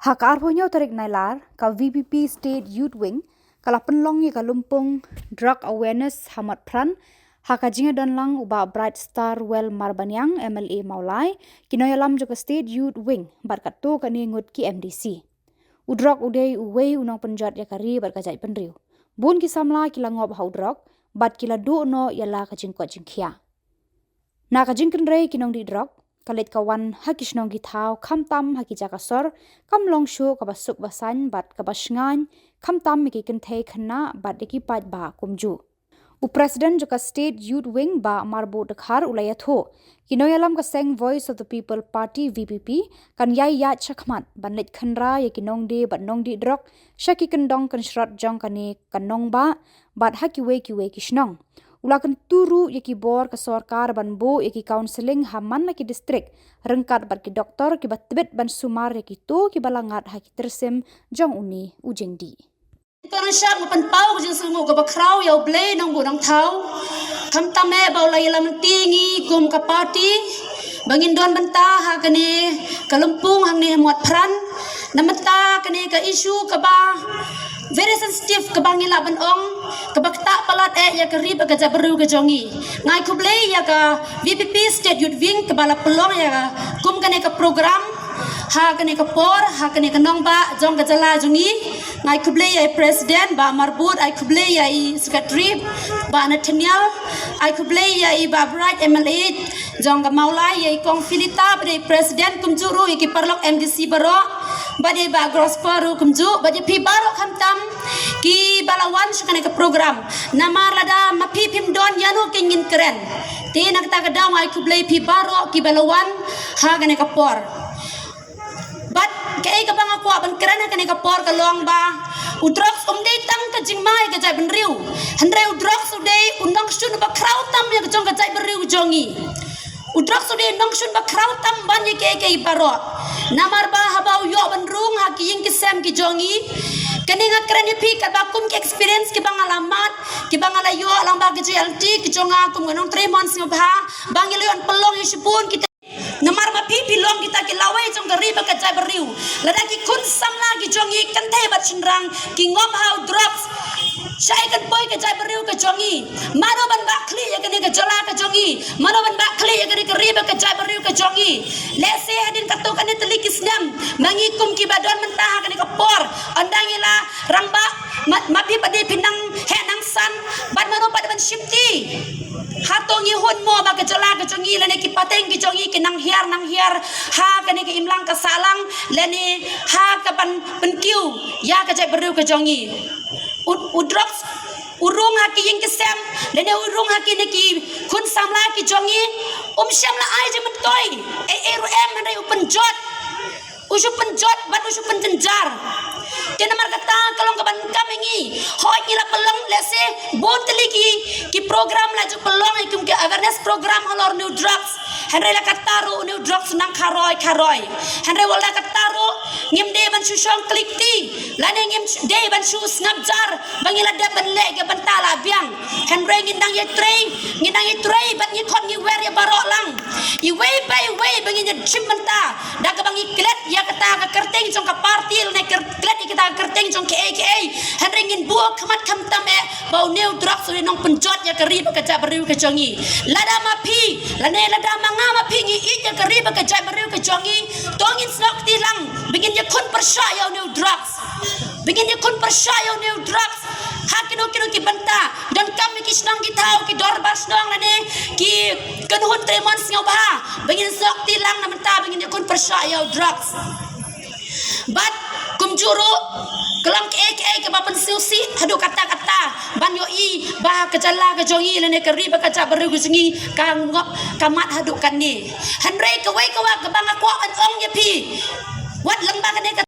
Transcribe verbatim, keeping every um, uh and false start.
Ha ka arphew hynñiew tarik Nailar, ka V P P State Youth Wing ka la pynlong ïa ka lympung Drug Awareness ha Motphran, ha ka jingïadon lang u Bah Bright Star Well Marbaniang, M L A Mawlai, ki nongïalam jong ka State Youth Wing bad katto katne ngut ki M D C. U drok u dei uwei u nongpynjot ïa ka ri bad ka jaitbynriew. Bun ki samla ki la ngop ha u drok bad ki la duh noh ïa la ka jingkoit jingkhiah. Na ka jingkynrei ki nongdih drok, ka leit ka wan ha ki shnong ki thaw, khamtam ha ki jaka sor, kam long shuh kaba suk ba saiñ bad kaba shngaiñ, khamtam ïa ki kynthei khynnah bad ïa ki paidbah kumjuh. U President jong ka State Youth Wing, Bah Marbud Dkhar, u la ïathuh, ki nongïalam ka seng Voice of the People Party, V P P, kan ïai ïaid shakhmat ban leit khynra ïa ki nongdie bad nongdih drok sha ki kyndong kynshrot jong kane ka nongbah bad ha kiwei kiwei ki shnong. U la kyntu ruh ïa ki bor ka sorkar ban buh ïa ki counselling ha man la ki district, ryngkat bad ki doktor kiba tbit ban sumar ïa kito kiba la ngat ha ki tyrsim jong une u jingdih. Kong Rangbah, nga pynpaw ka jingsngewnguh kaba khraw ïa U Blei Nongbuh Nongthaw, khamtam eh ba u la ïalam lynti ïa ngi kum ka party ba ngin don bynta ha kane ka lympung hangne ha Motphran, na bynta kane ka issue kaba very sensitive, kaba ngi lah ban ong kaba ktah palat eh ïa ka ri bad ka jaitbynriew ka jong ngi. Nga ai khublei ïa ka V P P State Youth Wing kaba la pynlong ïa ka kum kane ka program ha kane ka por, ha kane ka nongbah jong ka jylla jong ngi. Nga ai khublei ïa i President Bah Marbud, ai khublei ïa i Secretary Bah Nathaniel, ai khublei ïa i Bah Bright, M L A jong ka Mawlai, ïa i Kong Philita bad ïa i President, kumjuh ruh ïa ki paralok M D C baroh, bad ïa i Bah Grosper ruh kumjuh, bad ïa phi baroh khamtam kiba la wan sha kane ka program. Namar lada ma phi phim don, ïano kin ngin kren? Te na kata ka daw nga ai khublei phi baroh kiba la wan ha kane ka por. Bad kaei kaba nga kwah ban kren ha kane ka por ka long ba u drugs um dei tang ka jingma ïa ka jaitbynriew, hynrei u drugs u dei u nongshun ba khraw tam ïa ka jong ka jaitbynriew jong ngi. U drugs u dei u nongshun ba khraw tam ban ïa kiei kiei baroh. Namar ba haba u ïoh ban rung ha ki ïing ki sem ki jong ngi, kane nga kren ïa phi katba kum ki experience kiba nga la mad, kiba nga la ïoh lang bad ki G L T ki jong nga kum ka nongtrei mon sngewbha, ba ngi la ïoh pynlong ïa shibun kita. Namar ma phi phi long kita ki lawei jong ka ri bad ka jaitbynriew. Lada ki khun samla ki jong ngi, kynthei bad shynrang, ki ngop ha u drugs, shaei kan poi ka jaitbynriew ka jong ngi? Mano ban bah khlieh ïa kane ka jylla ka jong ngi? Mano ban bah khlieh ïa kane ka ri bad ka jaitbynriew ka jong ngi? Lehse hadien katto katne tylli ki snem, ma ngi kum kiba don mynta ha kane ka por, ynda ngi la rangbah, ma, ma phi pat phi nang heh nang san, bad mano pat ban shimti? Hato ngi hun mo ba ka jylla ka jong ngi lane ki pateng ki jong ngi ki nang hiar nang hiar ha kane ka imlang ka sahlang lane ha kaban pynkiew ïa ka jaitbynriew ka jong ngi? U, u drugs u rung ha ki ïing ki sem lane u rung ha kine ki khun samla ki jong ngi, um shym la ai jingmyntoi ei ei ruh em, hynrei u pynjot. U shu pynjot bad u shu pynjynjar. Te namar kata ka long kaban kam ïa ngi. Hooid ngi la pynlong lehse bun tylli ki, ki program la ju pynlong ïa kum ki awareness program halor une u drugs. Hynrei la katta ruh une u drugs u nang kharoi kharoi. Hynrei wat la katta ruh ngim dei ban shu shong klik ti lane ngim dei ban shu sngap jar ba ngi la dep ban leh ka bynta la biang. Hynrei ngi dang ïatrei, ngi dang ïatrei bad ngi khot ngi wer ïa baroh lang, iwei pa iwei ba ngin ïa shim bynta da kaba ngi klet ïa kata ka kyrteng jong ka party lane kyr-, klet ïa kata ka kyrteng jong kaei kaei. Hynrei ngin buh khmat khamtam eh ba une u drugs u dei nongpynjot ïa ka ri bad ka jaitbynriew ka jong ngi. Lada ma phi lane lada ma nga ma phi ngi ïeit ïa ka ri bad ka jaitbynriew ka jong ngi, to ngin snoh kti lang ba ngin ïakhun pyrshah ïa une u drugs. Ba ngin ïakhun pyrshah ïa une u drugs ha kino kino ki bynta. Donkam ïa ki shnong ki thaw, ki dorbar shnong lane ki kynhun trei mon sngewbha ba ngin snoh kti lang na bynta ba ngin ïakhun pyrshah ïa u drugs. Bad kumjuh ruh ka long kaei kaei kaba pynsngewsih haduh katta katta ban ïohi ba ka jylla ka jong ngi lane ka ri bad ka jaitbynriew ka jong ngi ka ngop ka mad haduh katne. Hynrei kawei kawei kaba nga kwah ban ong ïa phi, wat lem ba kane ka